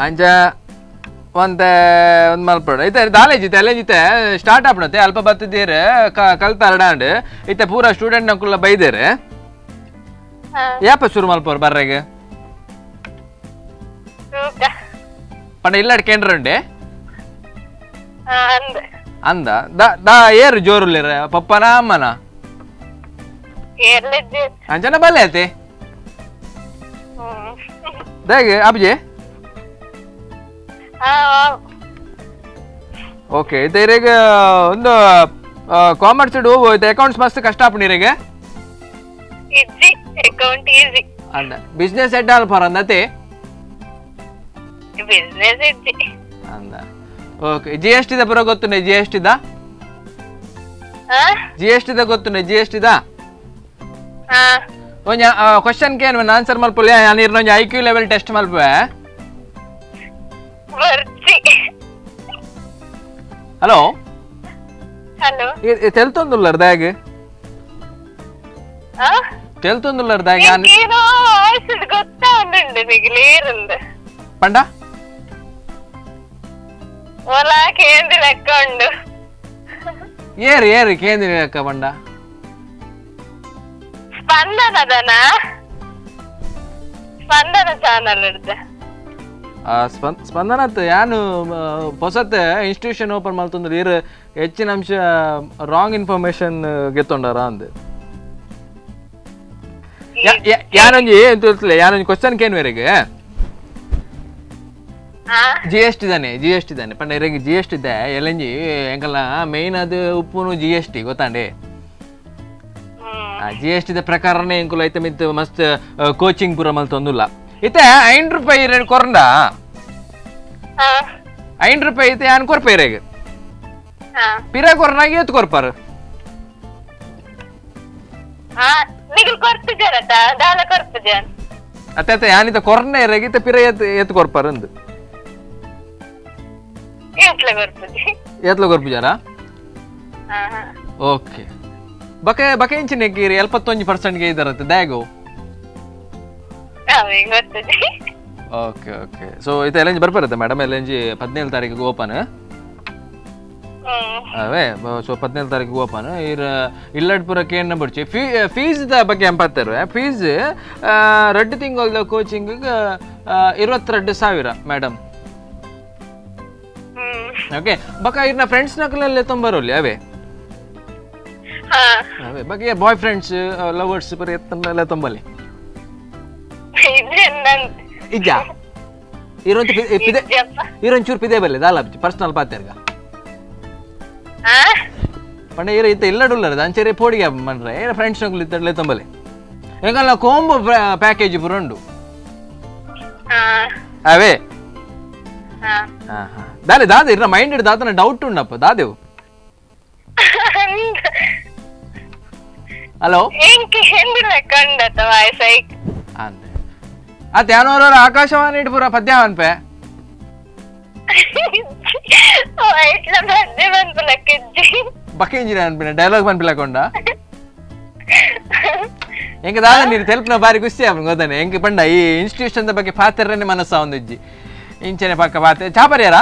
ಅಂಚ ಒಂತೆ ಒಂದು ಮಲ್ಪಡ ಇತ್ತೆ ದಾಲೇಜಿತ್ತೆ ಅಲ್ಲೇಜಿತ್ತೆ ಸ್ಟಾರ್ಟ್ ಆಪುಣತೆ ಅಲ್ಪ ಬತ್ತಿದ್ದೀರಿ ಕಲ್ತಾರಡಾಂಡ್ ಇತ್ತೆ ಪೂರ ಸ್ಟೂಡೆಂಟ್ ನಕುಲ್ಲ ಬೈದೇರೆ. ಯಾಪ ಶುರು ಮಲ್ಪೋರು ಬರ್ರೆಗೆ ಪಂಡ ಇಲ್ಲಾಡ್ ಕೇಂದ್ರ ಉಂಡೆ ಅಂದ ದಾ ಏರು ಜೋರುಲ್ಲೇರ ಪಪ್ಪನ ಅಮ್ಮನ ಅಂಚನ ಬಲ್ಲೆ ಐತೆ ದಾಗೆ ಅಬ್ಜೆ. ಓಕೆ, ಇತ್ತೆ ಇರೆಗ್ ಒಂದು ಕಾಮರ್ಸ್ ಇಡು ಇತ್ತೆ ಅಕೌಂಟ್ಸ್ ಮಸ್ತ್ ಕಷ್ಟ ಆಪುಂಡು ಇರೆಗೆ. ಅಕೌಂಟ್ ಈಸಿ ಅಂದ ಬಿಸ್ನೆಸ್ ಎಡ್ ಅಲ್ಪ ಅಂದತೆ ಬಿಸ್ನೆಸ್ ಇಜ್ಜಿ ಅಂದ. Okay, G S T the ಪೂರ ಗೊತ್ತುಂಡೆ? G S T the G S T the ಗೊತ್ತುಂಡೆ? G S T the? ಒಂಜಿ ಕ್ವಶನ್ ಕೇನ್ ಆನ್ಸರ್ ಮಲ್ಪುಲೆ ಯಾನ್ ಇರ್ನ ಒಂಜಿ IQ level test ಮಲ್ಪುವೆ ಬರ್ಚಿ hello hello ತೆಲ್ತೊಂದುಲ್ಲರ್ ದಾಗ್ ಆ ತೆಲ್ತೊಂದುಲ್ಲರ್ ದಾಗ್ ಯಾನ್ ಏನೋ ವಾಯ್ಸ್ ಗೊತ್ತಾಂದುಂಡು ನಿಗಲೇರುಂಡು ಪಂಡ ಓಲಾ ಕೇಂದ್ರ ಲೆಕ್ಕ ಉಂಡು ಏರು ಏರು ಕೇಂದ್ರ ಲೆಕ್ಕ ಪಂಡ ಸ್ಪಂದನದನ ಸ್ಪಂದನ ಚಾನಲ್ ಇಡ್ದೆ ಸ್ಪಂದನತ್ ಯಾನು ಹೊಸತ್ ಇನ್ಸ್ಟಿಟ್ಯೂಷನ್ ಓಪನ್ ಮಲ್ತೊಂದ್ರೆ ಇರು ಹೆಚ್ಚಿನ ಅಂಶ ರಾಂಗ್ ಇನ್ಫಾರ್ಮೇಶನ್ ಗೆತ್ತೊಂಡಾರ ಅಂದ್ ಯಾನೊಂಜಿ ತಿಳಿಸ್ಲೆ ಯಾನೊಂಜಿ ಕ್ವಶನ್ ಕೇನ್ ಬೇರೆಗೆ G S T ತಾನೆ G S T ತಾನೆ ಪಂಡ ಇರೆಗ್ G S T ಇದೆ ಎಲ್ಲಂಜಿ ಎಂಕಲ್ಲ ಮೇನ್ ಅದು ಉಪ್ಪುನು G S T ಗೊತ್ತಾಂಡೆ G S T ಪ್ರಕಾರನೇ ಎಂಕುಲು ಐತೆ ಮಿತ್ ಮಸ್ತ್ ಕೋಚಿಂಗ್ ಪೂರ ಮಲ್ತೊಂದುಲ್ಲ ಇತ್ತೆ 5 ರೂಪಾಯಿ ಇರೆ ಕೊರಂಡ 5 ರೂಪಾಯಿ ಐತೆ ಯಾನ್ ಕೊರ್ಪ ಇರೆಗ್ ಪಿರ ಕೊರ್ನಾಗ ಏತ್ ಕೊರ್ಪಾರು ಅತ್ತೆ ಅತ್ತೆ ಯಾನಿತ ಕೊರ್ನ ಇರೆಗ್ ಇತ್ತೆ ಪಿರ ಏತ್ ಏತ್ ಕೊರ್ಪಾರು ಅಂದು ಏತ್ಲ ಕೊರ್ಪುಜಾರ ಓಕೆ ಬಕೆ ಬಕೆ ಇಂಚಿನ 71% ಗೆ ಇದರತ್ತೆ ದಾಗೋ okay okay so ಇದು ಎಲ್ ಎನ್ ಬರ್ಬರುತ್ತೆ madam L N G 17 ತಾರೀಕಿಗೆ ಓಪನ್ ಅವೇ ಸೊ 17 ತಾರೀಕಿಗೆ ಓಪನ್ ಇರ ಇಲ್ಲಡ್ಪುರ ಕೇಂದ್ರ ಬಡ್ಚಿ ಫೀಸ್ ಬಗ್ಗೆ ಎಂಪತ್ತಾರೆ ಫೀಸ್ 2 ತಿಂಗಳ ಕೋಚಿಂಗ್ 22,000 madam okay ಬಕ ಇರ್ನ ಫ್ರೆಂಡ್ಸ್ ನಕಲಲ್ಲೇ ತೊಂಬರೋಲಿ ಅವೇ ಅವೇ ಬಗ್ಗೆ bye friends lovers ಬರೀ ಎತ್ತನ್ನೆಲ್ಲ ತೊಂಬಲಿ ಇಜ್ಜ ಇರೋಂತ ಪಿದೆ ಇರೋಂಚೂರು ಪಿದೆ ಬಲ್ಲೆ ದಾಲ ಪರ್ಸನಲ್ ಪಾತೆರ್ಗ ಪಂಡ ಇರ ಇತ್ತ ಇಲ್ಲಡುಲ್ಲರ ಅಂಚೆರೆ ಪೋಡಿಗೆ ಮನ್ರೆ ಇರ ಫ್ರೆಂಡ್ಸ್ ನಕಲು ಇತ್ತಡ್ಲೆ ತೊಂಬಲಿ ಎಂಕಲ್ಲ ಕೋಂಬೋ ಪ್ಯಾಕೇಜ್ ಪೂರ ಉಂಡು ಅವೇ ದಾಲೆ ದಾದ ಇರ್ನ ಮೈಂಡ್ ದಾತನ ಡೌಟ್ ಉಂಡಪ್ಪ ದಾದೇವು ಹಲೋ ಅಂದೆ ಅತ್ತೆ ಯಾನೋರ ಆಕಾಶವಾಣಿ ಇಡ್ಪುರ ಪದ್ಯ ಅನ್ಪೆ ಬಕ್ಕೆ ಇಂಜಿನಿಯರ್ ಅನ್ಪಿನ ಡೈಲಾಗ್ ಪನ್ಪಿಲಕೊಂಡ ಎಂಕ ದಾದ ನೀರು ತೆಲ್ಪಿನ ಬಾರಿ ಖುಷಿ ಆಪುಂಡು ಗೊತ್ತಾನೆ ಎಂಕ ಪಂಡ ಈ ಇನ್ಸ್ಟಿಟ್ಯೂಷನ್ ಬಗ್ಗೆ ಪಾತ್ರನೇ ಮನಸ್ಸ ಒಂದಿಜ್ಜಿ ಇಂಚನೆ ಪಕ್ಕ ಪಾತೆ ಚಾ ಪರಿಯಾರ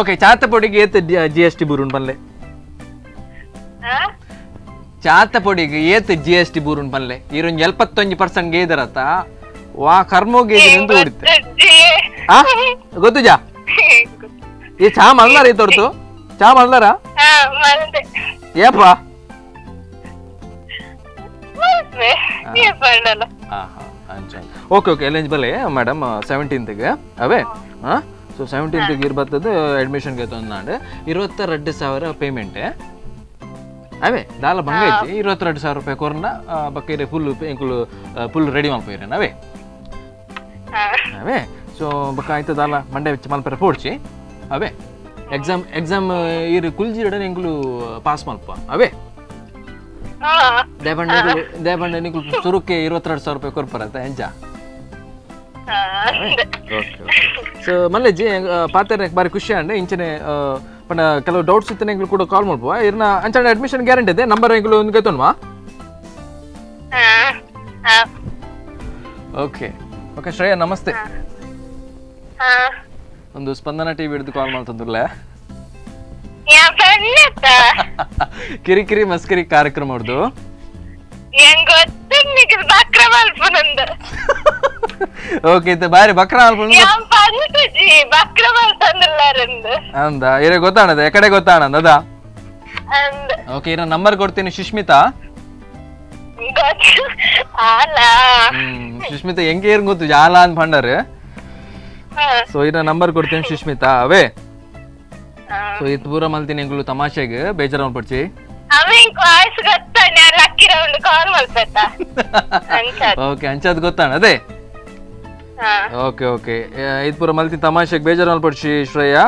ಓಕೆ ಚಾತ ಪೊಡಿಗೆ ಏತ್ G S T ಬೂರುನ್ ಪನ್ಲೆ ಚಾತ ಪೊಡಿಗೆ ಏತ್ G S T ಬೂರುನ್ ಪನ್ಲೆ ಇರೊಂಜಿ 71% ಗೇದರತ್ತ ವಾ ಕರ್ಮೋಗೆ ನಿಂತು ಉಡಿತೆ ಆ ಗೊತ್ತುಜಾ ಈ ಚಾ ಮಲ್ಲಾರ ಈ ತೋರ್ತು ಚಾ ಮಲ್ಲಾರ ಏಪ ಓಕೆ ಓಕೆ ಎಲ್ ಬಲೆ ಮೇಡಮ್ 17th ಅವೇ ಹಾಂ ಸೊ 17th ಇರ್ಬತ್ತದ ಅಡ್ಮಿಷನ್ಗೆ ತಂದಾಂಡು 22,000 ಪೇಮೆಂಟ್ ಅವೇ ದಾಲ ಬಂಗ ಐತಿ 22,000 ರೂಪಾಯಿ ಕೊರ್ನ ಬಕ್ಕೇರೆ ಫುಲ್ ಎಂಕುಲು ಫುಲ್ ರೆಡಿ ಮಲ್ಪೋಯಿರೇನ ಅವೇ ಅವೇ ಸೊ ಬಕ್ಕ ಆಯ್ತು ದಾಲ ಮಂಡೆ ಬೆಚ್ಚ ಮಲ್ಪರೆ ಪೋಡ್ಚಿ ಅವೇ ಎಕ್ಸಾಮ್ ಎಕ್ಸಾಮ್ ಇರು ಕುಲ್ಜಿರಡನೆ ಎಂಕುಲು ಪಾಸ್ ಮಲ್ಪ ಅವೇ ದೇಬಂಡ ದೇಬಂಡ ನಿಕುಲು ಸುರುಕ್ಕೆ 22,000 ರೂಪಾಯಿ ಕೊರ್ಪರತ್ತ ಎಂಚ ಓಕೆ ಸೊ ಮಲ್ಲೆಜ್ಜಿ ಪಾತೆರೆ ಬಾರಿ ಖುಷಿ ಅಂಡ್ ಇಂಚನೆ ಪಂಡ ಕೆಲವು ಡೌಟ್ಸ್ ಇತ್ತನೆ ಎಂಕುಲು ಕೂಡ ಕಾಲ್ ಮಲ್ಪುವ ಇರ್ನ ಅಂಚನೆ ಅಡ್ಮಿಷನ್ ಗ್ಯಾರಂಟಿ ಇದೆ ನಂಬರ್ ಎಂಕುಲು ಒಂದು ಗೊತ್ತುನ್ವಾ ಓಕೆ ಓಕೆ ಶ್ರೇಯಾ ನಮಸ್ತೆ ಒಂದು ಸ್ಪಂದನ ಟಿವಿ ಹಿಡಿದು ಕಾಲ್ ಮಾಡ್ತಂದ್ರಲ್ಲ ಕಿರಿಕಿರಿ ಮಸ್ಕಿರಿ ಕಾರ್ಯಕ್ರಮ ಅವ್ರದ್ದು ಓಕೆ ಬಾರಿ ಬಕ್ರ ಅಂದ ಇರೇ ಗೊತ್ತಾಣದ ಎಕಡೆ ಗೊತ್ತಾಣಂದ ಅದಾ ಓಕೆ ಇರ ನಂಬರ್ ಕೊಡ್ತೀನಿ ಸುಷ್ಮಿತಾ ಸುಷ್ಮಿತಾ ಹೆಂಗೆ ಏರ್ ಗೊತ್ತು ಜಾಲ ಅಂತ ಪಂಡಾರೆ ಸೊ ಇರ ನಂಬರ್ ಕೊಡ್ತೀನಿ ಸುಷ್ಮಿತಾ ಅವೇ ಸೊ ಇದು ಪೂರ ಮಲ್ತೀನಿ ಎಂಕುಲು ತಮಾಷೆಗೆ ಬೇಜಾರು ಪಡ್ಚಿ ಓಕೆ ಅಂಚಾದ್ ಗೊತ್ತಾಣ ಅದೇ ಓಕೆ ಓಕೆ ಇದು ಪೂರ ಮಲ್ತೀನಿ ತಮಾಷೆಗೆ ಬೇಜಾರು ಪಡ್ಚಿ ಶ್ರೇಯಾ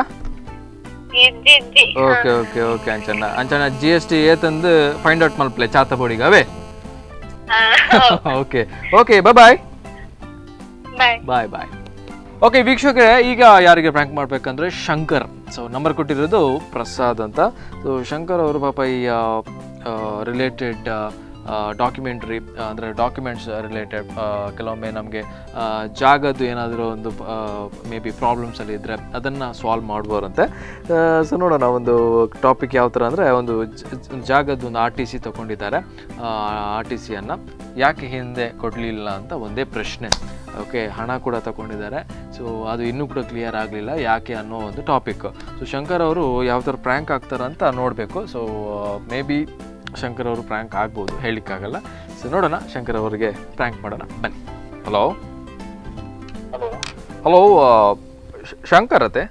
ಇಜ್ಜಿ ಇಜ್ಜಿ. Okay okay okay ಅಂಚಣ್ಣ ಅಂಚಣ್ಣ G S T ಏತಂದು find out ಮಲ್ಪಲೆ ಚಾತ ಬೋಡಿಗ ಅವೇ. Okay okay bye bye bye bye. Okay ವೀಕ್ಷಕರೇ, ಈಗ ಯಾರಿಗೆ ಪ್ರ್ಯಾಂಕ್ ಮಾಡಬೇಕಂದ್ರೆ ಶಂಕರ್. ಸೊ ನಂಬರ್ ಕೊಟ್ಟಿರೋದು ಪ್ರಸಾದ್ ಅಂತ. ಸೊ ಶಂಕರ್ ಅವರು ಪಾಪ ಈ ರಿಲೇಟೆಡ್ ಡಾಕ್ಯುಮೆಂಟ್ರಿ ಅಂದರೆ ಡಾಕ್ಯುಮೆಂಟ್ಸ್ ರಿಲೇಟೆಡ್ ಕೆಲವೊಮ್ಮೆ ನಮಗೆ ಜಾಗದ್ದು ಏನಾದರೂ ಒಂದು ಮೇ ಬಿ ಪ್ರಾಬ್ಲಮ್ಸಲ್ಲಿ ಇದ್ದರೆ ಅದನ್ನು ಸಾಲ್ವ್ ಮಾಡ್ಬೋರಂತೆ. ಸೊ ನೋಡೋಣ ಒಂದು ಟಾಪಿಕ್ ಯಾವ ಥರ ಅಂದರೆ, ಒಂದು ಜಾಗದ್ದು ಒಂದು R T C ತೊಗೊಂಡಿದ್ದಾರೆ. ಆರ್ ಟಿ ಸಿಯನ್ನು ಯಾಕೆ ಹಿಂದೆ ಕೊಡಲಿಲ್ಲ ಅಂತ ಒಂದೇ ಪ್ರಶ್ನೆ. ಓಕೆ, ಹಣ ಕೂಡ ತಗೊಂಡಿದ್ದಾರೆ. ಸೊ ಅದು ಇನ್ನೂ ಕೂಡ ಕ್ಲಿಯರ್ ಆಗಲಿಲ್ಲ ಯಾಕೆ ಅನ್ನೋ ಒಂದು ಟಾಪಿಕ್. ಸೊ ಶಂಕರ್ ಅವರು ಯಾವ ಥರ ಪ್ರ್ಯಾಂಕ್ ಆಗ್ತಾರಂತ ನೋಡಬೇಕು. So may be Shankar ಅವರು ಪ್ರ್ಯಾಂಕ್ ಆಗ್ಬೋದು, ಹೇಳಲಿಕ್ಕಾಗಲ್ಲ. ಸೊ ನೋಡೋಣ, ಶಂಕರ್ ಅವರಿಗೆ ಪ್ರ್ಯಾಂಕ್ ಮಾಡೋಣ ಬನ್ನಿ. ಹಲೋ ಹಲೋ ಶಂಕರ್ ಅತ್ತೆ,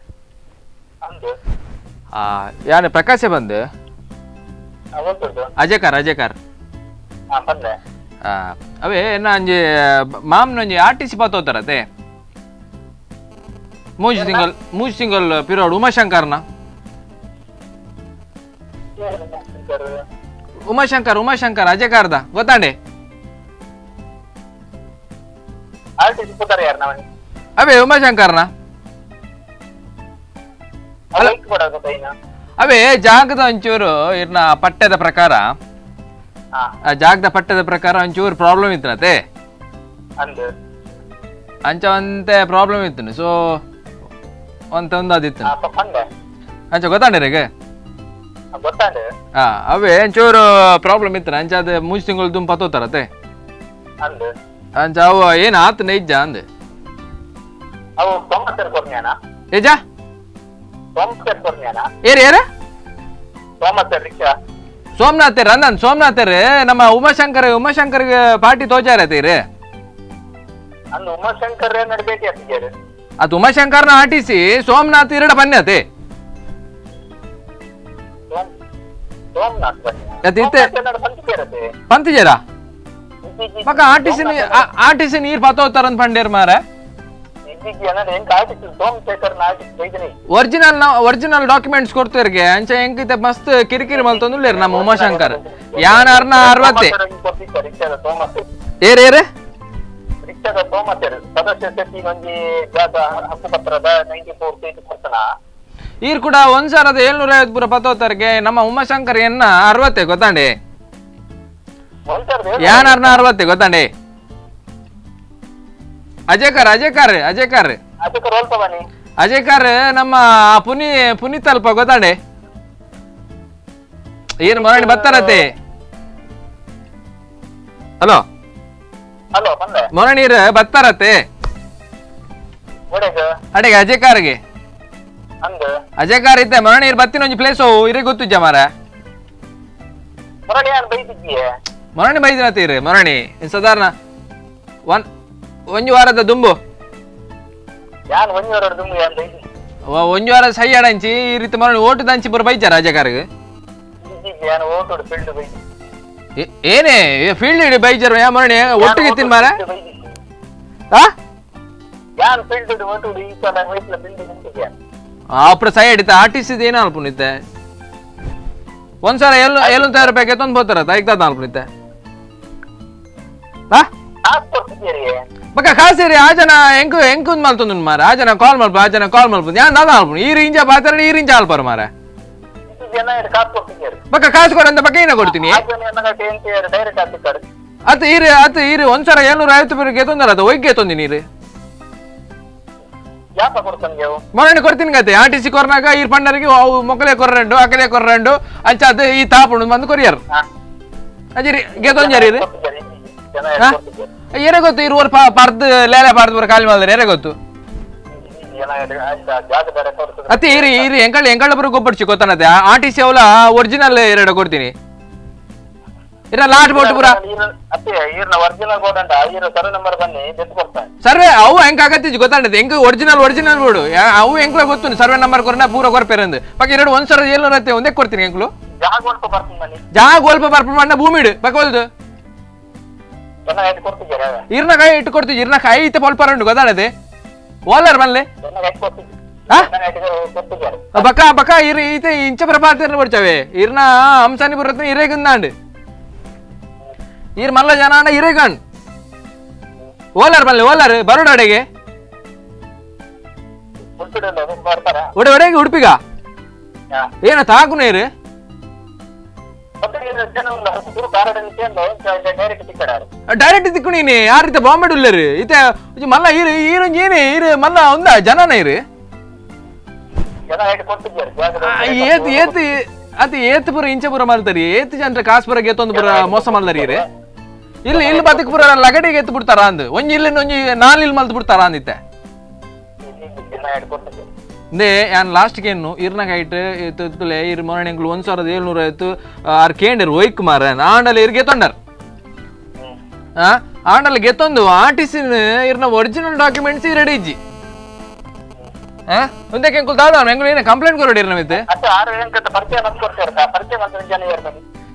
ಯಾನೆ ಪ್ರಕಾಶ ಬಂದು ಅಜಯಕಾರ್ ಅಜಯಕಾರ್ ಅವೇ ಎನ್ನ ಅಂಜಿ ಮಾಮ್ನೊಂಜಿ R T C ಪಾತೋತಾರತೆ ಮೂಜ್ ತಿಂಗಲ್ ಪಿರೋಡ್ ಉಮಾಶಂಕರ್ನ ಉಮಾಶಂಕರ್ ಉಮಾಶಂಕರ್ ಅಜಯಕಾರ್ದ ಗೊತ್ತಾಂಡೆ ಅವೇ ಉಮಾಶಂಕರ್ನ ಅವೇ ಜಾಗದ ಒಂಚೂರು ಇರ್ನ ಪಠ್ಯದ ಪ್ರಕಾರ, ಜಾಗದ ಪಠ್ಯದ ಪ್ರಕಾರ ಒಂಚೂರು ಪ್ರಾಬ್ಲಮ್ ಇತ್ತನತೆ, ಅಂಚ ಒಂತೆ ಪ್ರಾಬ್ಲಮ್ ಇತ್ತು. ಸೊ ಒಂತೊಂದು ಅದಿತ್ತು ಅಂಚ ಗೊತ್ತಾಂಡೆ ರೇಗೆ ಅವೇ ಒಂಚೂರು ಪ್ರಾಬ್ಲಮ್ ಇತ್ತು ಅಂಚ ಅದ ಮೂಜ್ ತಿಂಗಳು ತುಂಬ ಪತ್ತೋತಾರತೆ ಅಂಚ ಅವು ಏನ್ ಆತ ನೈಜ ಅಂದೆ ಏಜ ಏರ್ ಏರ ಸೋಮನಾಥ್ ಅಂದನ್ ಸೋಮನಾಥರ್ ನಮ್ಮ ಉಮಾಶಂಕರ್ ಉಮಾಶಂಕರ್ ಪಾರ್ಟಿ ತೋಜಾರತೀರಿ ಅದು ಉಮಾಶಂಕರ್ನ ಆಟಿಸಿ ಸೋಮನಾಥ್ ಇರಡ ಬನ್ನಿ ಪಂತಿಜೇರ ಮಕ್ಕ ಆರ್ಟಿಸಿ ಆರ್ಟಿಸಿ ನೀರ್ ಪತ್ತೋತಾರ ಪಂಡೇರ್ ಮಾರ original original documents ಕೊಡ್ತೀರಿಗೆ ಅಂಚ ಹೆಂಗಿತೆ ಮಸ್ತ್ ಕಿರಿಕಿರಿ ಮಲ್ತೊಂದುಲ್ಲೇರ್ ನಮ್ಮ ಉಮಾಶಂಕರ್ ಯಾನಾರ್ನ ಅರವತ್ತೆ ಏರ್ ಏರ್ ಈರ್ ಕೂಡ ಒಂದ್ ಸಾವಿರದ 750 ಪೂರ ಪತ್ತೋತಾರಿಗೆ ನಮ್ಮ ಉಮಾಶಂಕರ್ ಎನ್ನ ಅರವತ್ತೆ ಗೊತ್ತಾಂಡೆ ಯಾನಾರ್ನ ಅರವತ್ತೆ ಗೊತ್ತಾಂಡೆ ಅಜಯಕಾರ್ ಅಜಯಕಾರ್ ಅಜಯಕಾರ್ ಅಜಯಕಾರ್ ನಮ್ಮ ಪುನೀತ್ ಅಲ್ಪ ಗೊತ್ತಾಂಡೆ ಏನು ಮೊರಣಿ ಬರ್ತಾರತೆ. ಹಲೋ ಮೊರಣೀರ್ ಬರ್ತಾರತೆ ಅಡೆಗೆ ಅಜಯಕಾರ್ಗೆ ಅಜಯಕಾರ್ ಇದ್ದೆ ಮೊರಣೀರ್ ಬತ್ತಿನ ಒಂಜಿ ಪ್ಲೇಸ್ ಇರೇ ಗೊತ್ತಿಜ್ಜ ಮಾರ ಮೊರಣಿ ಬೈದಿನತ್ತೀರಿ ಮೊರಣಿ ಸಾಧಾರಣ ಒಂಜಿ ವಾರದ ದುಂಬು ಒಂಜಿ ವಾರ ಸೈ ಅಡಂಚಿ ಈ ರೀತಿ ಮರಣಿ ಓಟದ ಅಂಚಿ ಬರ ಬೈಚಾರ ಅಜಯಕಾರ್ಗೆ ಏನೇ ಫೀಲ್ಡ್ ಇಡಿ ಬೈಜಾರ ಯಾ ಮರಣಿ ಒಟ್ಟಿಗೆ ತಿನ್ ಮಾರ ಅಪ್ರ ಸೈ ಅಡಿತ R T C ಏನ ಅಲ್ಪುನಿತ್ತೆ ಒಂದ್ಸಲ ಎಲ್ಲು ಎಲ್ಲೊಂದು ರೂಪಾಯಿ ತಂದು ಬೋತಾರ ಐಕ್ತಾದ ಅಲ್ಪುನಿತ್ತೆ ಬಕ್ಕ ಕಾಸೇರಿ ಆ ಜನ ಎಂಕು ಎಂಕುಂದ್ ಮಲ್ತೊಂದು ಮಾರ ಆ ಜನ ಕಾಲ್ ಮಲ್ಪ ಆ ಜನ ಕಾಲ್ ಮಲ್ಪ ಯಾನ್ ದಾದ ಅಲ್ಪುನು ಈ ರಿಂಜ ಬಾತಾರ ಈ ರಿಂಜ ಅಲ್ಪರು ಮಾರ ಬಕ್ಕ ಕಾಸು ಕೊಡ ಬಕ್ಕ ಏನ ಕೊಡ್ತೀನಿ ಅತ್ ಈರು ಅತ್ ಈರು ಒಂದ್ಸಲ 750 ರೂಪಾಯಿ ತೊಂದರೆ ಅದು ಒಯ್ಗೆ ತೊಂದಿ ನೀರು ಮೊರಣಿ ಕೊಡ್ತೀನಿ ಗತೆ R T C ಕೊರ್ನಾಗ ಈರ್ ಪಂಡರಿಗೆ ಅವು ಮೊಕ್ಕಲೆ ಕೊರ್ರಂಡು ಅಕಲೆ ಕೊರ್ರಂಡು ಅಂಚ ಅದು ಈ ತಾಪುಂಡು ಬಂದು ಕೊರಿಯರ್ ಅಜಿರಿ ಗೆತೊಂಜಾರಿ ಏನೇ ಗೊತ್ತು ಇರುವರು ಪರ್ದು ಲೇಲೆ ಪಾರ್ದು ಬರ ಖಾಲಿ ಮಾಡಿದ್ರೆ ಏನೇ ಗೊತ್ತು ಅತ್ತೆ ಇರಿ ಇರಿ ಎಂಕಳ್ಳ ಎಂಕಳ್ಳ ಬರೋ ಗೊಬ್ಬರ್ಚಿ ಗೊತ್ತಾನತ್ತೆ R T C ಅವಲ ಒರಿಜಿನಲ್ ಎರಡು ಕೊಡ್ತೀನಿ ಇರ ಲಾಟ್ ಬೋಟ್ ಪೂರ ಸರ್ವೆ ಅವು ಹೆಂಗ್ ಆಗತ್ತಿ ಗೊತ್ತಾಂಡತೆ ಹೆಂಗ್ original original board ಅವು ಹೆಂಗ್ಲ ಗೊತ್ತು ಸರ್ವೆ ನಂಬರ್ ಕೊರನ ಪೂರ ಕೊರ್ಪೇರಂದು ಪಕ್ಕ ಎರಡು ಒಂದ್ ಸಾವಿರದ ಏಳ್ನೂರ ಐತೆ ಒಂದೇ ಕೊಡ್ತೀನಿ ಹೆಂಗ್ಲು ಜಾಗ ಒಲ್ಪ ಬರ್ಪು ಮಣ್ಣ ಭೂಮಿ ಇಡು ಪಕ್ಕ ಹೊಲ್ದು ಇರ್ನ ಕಾಯಿ ಇಟ್ಟು ಕೊಡ್ತೀವಿ ಇರ್ನ ಕಾಯಿ ಇತ್ತೆ ಪೊಲ್ಪರಂಡು ಗೊತ್ತಾಡದೆ ಓಲರ್ ಮಲ್ಲೆ ಬಕ ಬಕ ಇರ್ ಈತೆ ಇಂಚ ಪ್ರಪಾತ ಬರ್ಚಾವೆ ಇರ್ನ ಹಂಸಾನಿ ಬರತ್ನ ಇರೇಗಂದಾಂಡ್ ಇರ್ ಮಲ್ಲ ಜನ ಅಂಡ ಇರೇಗಂಡ್ ಓಲಾರ್ ಬಲ್ಲೆ ಓಲಾರ್ ಬರೋಡ ಅಡೆಗೆ ಒಡೆ ಒಡೆಗೆ ಉಡುಪಿಗ ಏನ ತಾಕುನ ಇರು ಡೈರೆಕ್ಟ್ ತಿಕ್ಕು ನೀನು ಯಾರ ರೀತಿ ಬಾಂಬೆ ಉಳ್ಳರು ಈತೆ ಮಲ್ಲ ಇರು ಈರು ಏನೇ ಇರು ಮಲ್ಲ ಒಂದ ಜನನ ಇರು ಏತ್ ಏತ್ ಅತಿ ಏತ್ ಪೂರ ಇಂಚ ಪೂರ ಮಲ್ತಾರಿ ಏತ್ ಜನರ ಕಾಸು ಪೂರ ಗೆತ್ತೊಂದು ಪೂರ ಮೋಸ ಮಲ್ದಾರಿ ಇರು ಇಲ್ಲಿ ಇಲ್ಲಿ ಬದಕ್ ಪೂರ ಲಗಡಿಗೆ ಎತ್ತು ಬಿಡ್ತಾರ ಅಂದ್ ಒಂಜಿ ಇಲ್ಲಿ ಒಂಜಿ ನಾಲ್ ಇಲ್ಲಿ ಮಲ್ತು ಬಿಡ್ತಾರ ಅಂದಿತ್ತೆ ನೇ ಯಾನ್ ಲಾಸ್ಟ್ಗೆ ಏನು ಇರ್ನಾಗ ಐಟ್ ಇತ್ತುಲೆ ಇರ್ ಮೊನ್ನೆ ಎಂಕ್ಲು 1700 ಆಯ್ತು ಆರ್ ಕೇಂಡರ್ ಒಯ್ಕ್ ಮಾರ ಆಂಡಲ ಇರ್ ಗೆತ್ತೊಂಡರ್ ಆಂಡಲ ಗೆತ್ತೊಂದು ಆರ್ ಟಿ ಸಿನ ಇರ್ನ original documents ready ಇಜ್ಜಿ ಒಂದಕ್ಕೆ ಎಂಕುಲು ದಾದ ಎಂಕುಲು ಏನ ಕಂಪ್ಲೇಂಟ್ ಕೊರಡಿ ಇರ್ನ ಮಿತ್ತೆ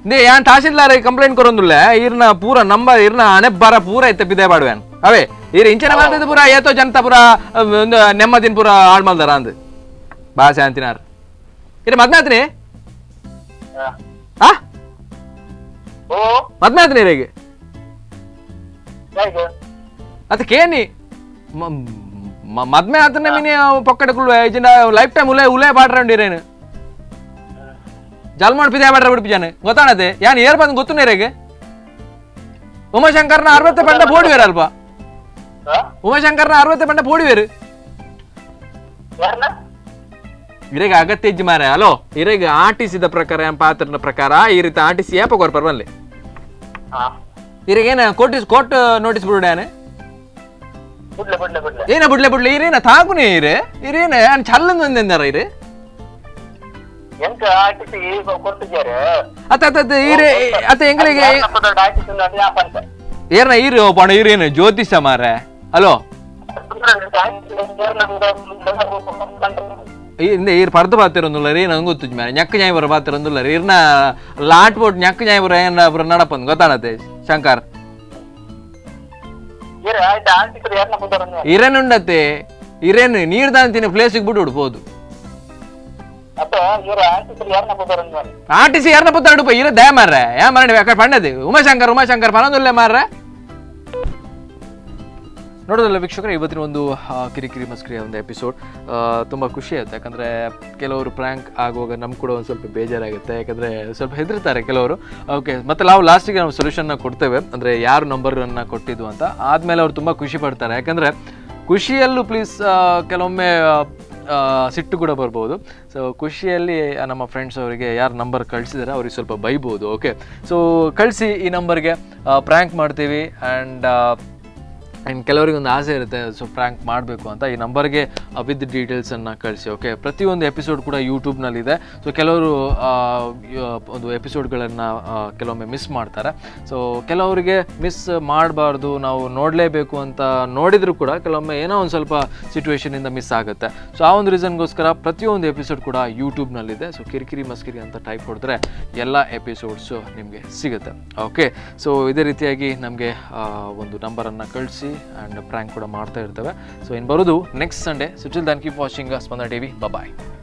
ನೇ ಯಾನ್ ತಹಸೀಲ್ದಾರ್ ಕಂಪ್ಲೇಂಟ್ ಕೊರೊಂದುಲ್ಲ ಇರ್ನ ಪೂರ ನಂಬರ್ ಇರ್ನ ಹಣೆ ಬರ ಪೂರ ಇತ್ತೆ ಪಿದೆ ಬಾಡುವೆನ್ ಅವೇ ಇರ್ ಇಂಚನ ಮಾಡ್ತದೆ ಪೂರ ಏತೋ ಜನತಾ ಪೂರ ಒಂದು ನೆಮ್ಮದಿನ ಪೂರ ಹಾಳು ಮಲ್ದಾರ ಅಂದ್ ಭಾಷೆ ಅಂತಿನಾರ್ ಇರ ಮದ್ನಾತ್ನಿ ಆ ಮದ್ನಾತ್ನಿ ರೇಗೆ ಅತ್ತ ಕೇನಿ ಮದ್ಮೆ ಆತನ ಮಿನಿ ಪೊಕ್ಕಡೆ ಕುಳ್ವೆ ಇಜಿನ ಲೈಫ್ ಟೈಮ್ ಉಲೆ ಉಲೆ ಬಾಡ್ರಂಡಿರೇನು ಜಲ್ಮಾಡ್ ಪಿದೆ ಬಾಡ್ರ ಬಿಡ್ಪಿ ಜಾನೆ ಗೊತ್ತಾಣತೆ ಯಾನ್ ಏರ್ ಬಂದು ಗೊತ್ತು ರೇಗೆ ಉಮಾಶಂಕರ್ನ 60 ಪಂಡ ಬೋಡಿವೇರ ಅಲ್ಪ ಉಮಾಶಂಕರ್ನ 60 ಪಂಡ ಬೋಡಿವೇರು ಇರೇಗ ಅಗತ್ಯ ಇಜ್ಜಿ ಮಾರೆ ಹಲೋ ಇರೇಗ ಆರ್ಟಿಸಿದ ಪ್ರಕಾರ ಪಾತ್ರದ ಪ್ರಕಾರ ಈ ರೀತಿ R T C ಏಪ ಕೊರ್ಪರ್ ಬನ್ಲಿ ಇರೇಗ ಏನ ಕೋರ್ಟ್ ನೋಟಿಸ್ ಬಿಡುಡಾನೆ ಏನ ಬುಡ್ಲೆ ಬುಡ್ಲೆ ಇರೇನ ತಾಕುನೇ ಇರೇ ಇರೇನ ಯಾನ್ ಚಲ್ಲಂದು ಒಂದೆಂದಾರ ಇರೇ ಅತ್ತ ಅತ್ತ ಇರೇ ಅತ್ತ ಎಂಗಳಿಗೆ ಏರ್ನ ಇರು ಪಣ ಇರೇನು ಜ್ಯೋತಿಷ ಮಾರೆ ಹಲೋ ಇರ್ ಪರ್ದು ಪಾತಿರೊಂದುಲ್ಲ ರೀ ನಂಗೆ ಗೊತ್ತು ಮಾರೆ ñಕ್ಕ ನ್ಯಾಯ ಪಾತಿರೊಂದುಲ್ಲ ರೀ ಇರ್ನ ಲಾಟ್ ಬೋಟ್ ñಕ್ಕ ನ್ಯಾಯ ಏನ ನಡಪಂದು ಗೊತ್ತಾಣತೆ ಶಂಕರ್ ಇರೇನುಂಡತೆ ಇರೇನು ನೀರ್ ದಾಂತಿನ ಪ್ಲೇಸಿಗೆ ಬಿಟ್ಟು ಉಡ್ಬೋದು R T C ಯಾರನ್ನ ಪುತ್ತ ಉಡುಪ ಇರ ದಯ ಮಾರ್ರೆ ಯಾ ಮಾರ ಯಾಕಡೆ ಪಣ್ಣದು ಉಮಾಶಂಕರ್ ಉಮಾಶಂಕರ್ ಪನೊಂದುಲ್ಲೆ ಮಾರ್ರೆ. ನೋಡೋದಲ್ಲ ವೀಕ್ಷಕರೇ, ಇವತ್ತಿನ ಒಂದು ಕಿರಿಕಿರಿ ಮಸ್ಕರಿಯ ಒಂದು ಎಪಿಸೋಡ್ ತುಂಬ ಖುಷಿ ಆಯಿತು. ಯಾಕಂದರೆ ಕೆಲವರು ಪ್ರ್ಯಾಂಕ್ ಆಗುವಾಗ ನಮ್ಗೆ ಕೂಡ ಒಂದು ಸ್ವಲ್ಪ ಬೇಜಾರಾಗುತ್ತೆ, ಯಾಕಂದರೆ ಸ್ವಲ್ಪ ಹೆದರ್ತಾರೆ ಕೆಲವರು. ಓಕೆ, ಮತ್ತು ನಾವು ಲಾಸ್ಟಿಗೆ ನಾವು ಸೊಲ್ಯೂಷನ್ನ ಕೊಡ್ತೇವೆ, ಅಂದರೆ ಯಾರು ನಂಬರನ್ನು ಕೊಟ್ಟಿದ್ದು ಅಂತ. ಆದಮೇಲೆ ಅವ್ರು ತುಂಬ ಖುಷಿ ಪಡ್ತಾರೆ. ಯಾಕಂದರೆ ಖುಷಿಯಲ್ಲೂ ಪ್ಲೀಸ್ ಕೆಲವೊಮ್ಮೆ ಸಿಟ್ಟು ಕೂಡ ಬರ್ಬೋದು. ಸೊ ಖುಷಿಯಲ್ಲಿ ನಮ್ಮ ಫ್ರೆಂಡ್ಸ್ ಅವರಿಗೆ ಯಾರು ನಂಬರ್ ಕಳಿಸಿದ್ದಾರೆ ಅವ್ರಿಗೆ ಸ್ವಲ್ಪ ಬೈಬೋದು. ಓಕೆ, ಸೊ ಕಳಿಸಿ ಈ ನಂಬರ್ಗೆ ಪ್ರ್ಯಾಂಕ್ ಮಾಡ್ತೀವಿ. ಆ್ಯಂಡ್ ಕೆಲವರಿಗೆ ಒಂದು ಆಸೆ ಇರುತ್ತೆ, ಸೊ ಪ್ರ್ಯಾಂಕ್ ಮಾಡಬೇಕು ಅಂತ. ಈ ನಂಬರ್ಗೆ ವಿತ್ ಡೀಟೇಲ್ಸನ್ನು ಕಳಿಸಿ. ಓಕೆ, ಪ್ರತಿಯೊಂದು ಎಪಿಸೋಡ್ ಕೂಡ ಯೂಟ್ಯೂಬ್ನಲ್ಲಿದೆ. ಸೊ ಕೆಲವರು ಒಂದು ಎಪಿಸೋಡ್ಗಳನ್ನು ಕೆಲವೊಮ್ಮೆ ಮಿಸ್ ಮಾಡ್ತಾರೆ. ಸೊ ಕೆಲವರಿಗೆ ಮಿಸ್ ಮಾಡಬಾರ್ದು, ನಾವು ನೋಡಲೇಬೇಕು ಅಂತ ನೋಡಿದರೂ ಕೂಡ ಕೆಲವೊಮ್ಮೆ ಏನೋ ಒಂದು ಸ್ವಲ್ಪ ಸಿಚುವೇಷನಿಂದ ಮಿಸ್ ಆಗುತ್ತೆ. ಸೊ ಆ ಒಂದು ರೀಸನ್ಗೋಸ್ಕರ ಪ್ರತಿಯೊಂದು ಎಪಿಸೋಡ್ ಕೂಡ ಯೂಟ್ಯೂಬ್ನಲ್ಲಿದೆ. ಸೊ ಕಿರಿಕಿರಿ ಮಸ್ಕಿರಿ ಅಂತ ಟೈಪ್ ಹೊಡೆದ್ರೆ ಎಲ್ಲ ಎಪಿಸೋಡ್ಸು ನಿಮಗೆ ಸಿಗುತ್ತೆ. ಓಕೆ, ಸೊ ಇದೇ ರೀತಿಯಾಗಿ ನಮಗೆ ಒಂದು ನಂಬರನ್ನು ಕಳಿಸಿ ಆ್ಯಂಡ್ ಪ್ರ್ಯಾಂಕ್ ಕೂಡ ಮಾಡ್ತಾ ಇರ್ತೇವೆ. ಸೊ ಇನ್ನು ಬರೋದು next Sunday. So till then keep watching Spandana TV. Bye.